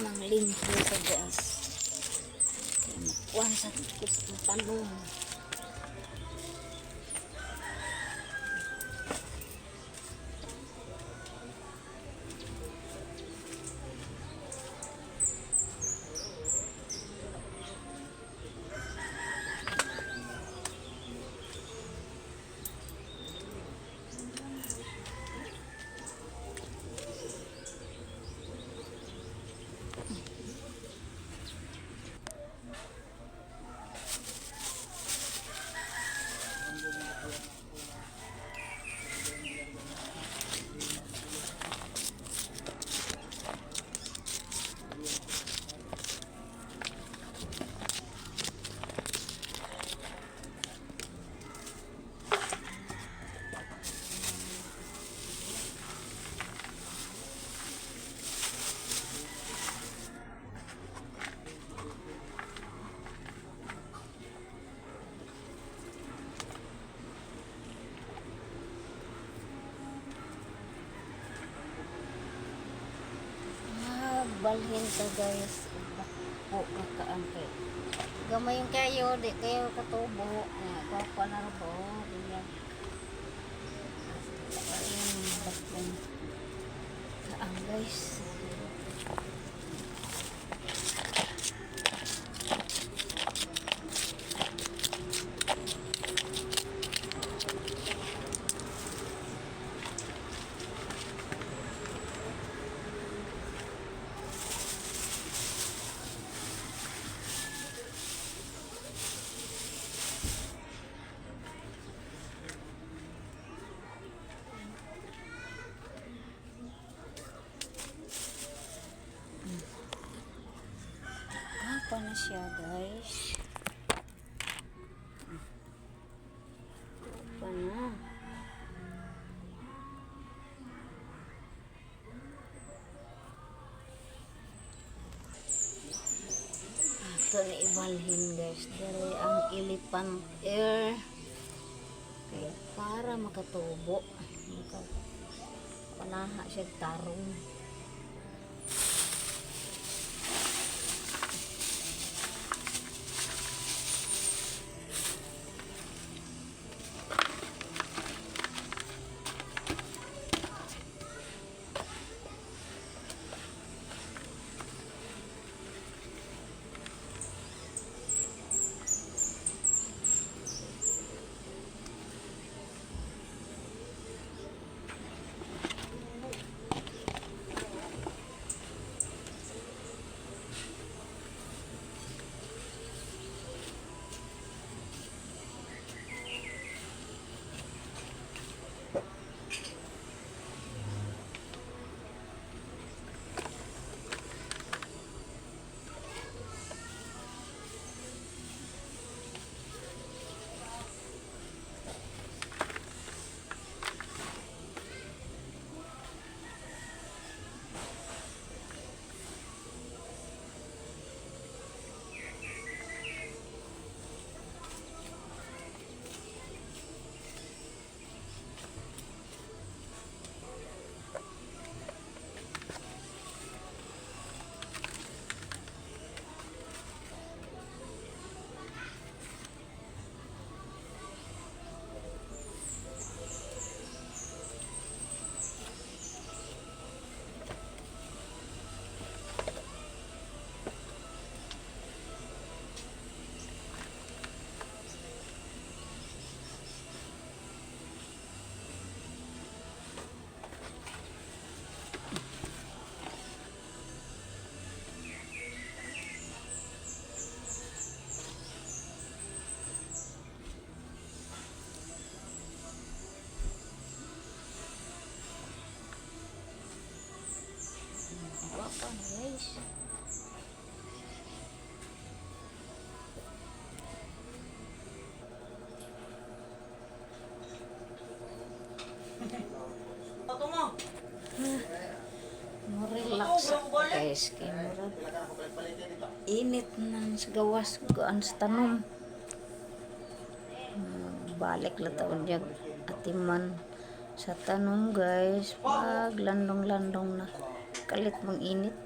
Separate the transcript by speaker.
Speaker 1: Manglimpyo sa, guys. Kaya makuha sa tanom. Magbalhin ta, guys. Po kakaan kay. Gamay kayo, di kayo katubo. Nga, gwapa na rin ba? Ganyan. Ayun, bakong kaang, guys. Gwapa na siya, guys. Gwapa na. Ito na ibalhin, guys. Dere ang elephant ear. Kaya para makatubo. Maka panaha siya tarong. Gwapa na, guys.
Speaker 2: Toto mo.
Speaker 1: Mo relax, guys. Kay murag init man sa gawas gaan sa tanom. Balik la taon jag atiman sa tanom, guys. Pag landong-landong na kalit mong init.